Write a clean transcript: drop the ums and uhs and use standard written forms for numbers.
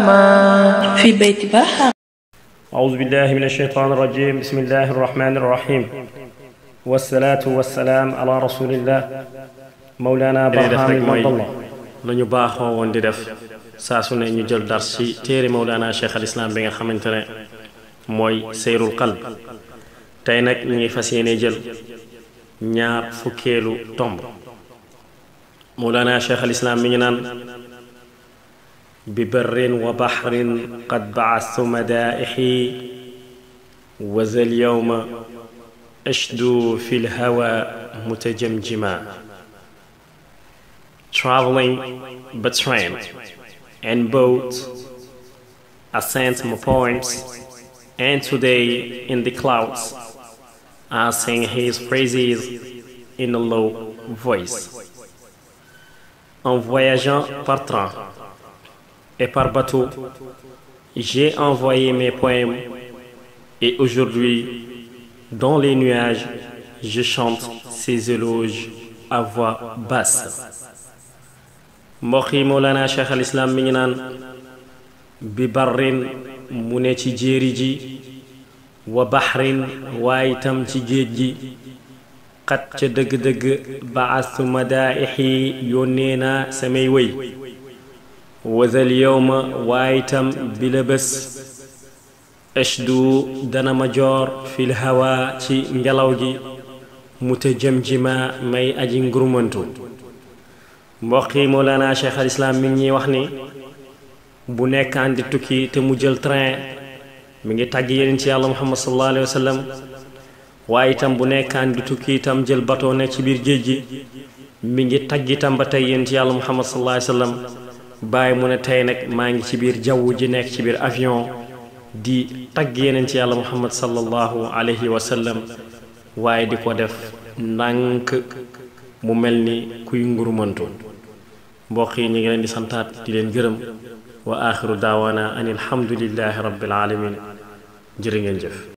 في بيت بحر. أعوذ بالله من الشيطان الرجيم. بسم الله الرحمن الرحيم والصلاة والسلام على رسول الله مولانا برهام المضلة. lañu baaxoo woon di def saa su ne ñu jël dars ci téere Mawlana Cheikh al Islam bi nga xamante ne mooy seyrul qalb. tey nag ñu ngi fas yéene jël ñaar fukkeelu tomb. Mawlana Cheikh al Islam mi ngi naan ببر وبحر قد بعثت مدائحي وذا اليوم أشدو في الهوى متجمجما. Traveling by train and boat, I sent my poems, and today in the clouds I sing his praises in a low voice. En voyageant par train et par bateau, j'ai envoyé mes poèmes, et aujourd'hui, dans les nuages, je chante ces éloges à voix basse. mbokk yi Mawlana Cheikh al Islam mi ngi naan bi barrin mu ne ci jéeri ji wa baxrin waaye itam ci géej gi xat ca dëgg-dëgg baastu madaixi yónnee naa samay wëy wazal yowma waaye itam bi la bés ashdu dana ma joor fil hawa ci ngelaw gi mutajamjima may aji ngurumantu. mbokk yi Mawlana Cheikh al Islam mi ngi ñuy wax ni bu nekkaan di tukki te mu jël train mi ngi tàgg yeneen ci yàlla Muhammad sallallahu alayhi wa sallam, waaye itam bu nekkaan di tukki itam jël bateau nekk ci biir géej gi mi ngi tàgg itam ba tey yeneen ci yàlla Muhammad sallallahu alayhi wa sallam. bàyyi mu ne tey nag maa ngi ci biir jaww ji nekk ci biir avion di tagg yeneen ci yàlla Muhammad sallallahu alayhi wa sallam, waaye di ko def ndànk mu mel ni kuy ngurumantu. mbokk yi ñu ngi leen di santaat di leen gërëm wa axiru daawaana an alhamdulillahi rabbil alamin. jërë ngeen jëf.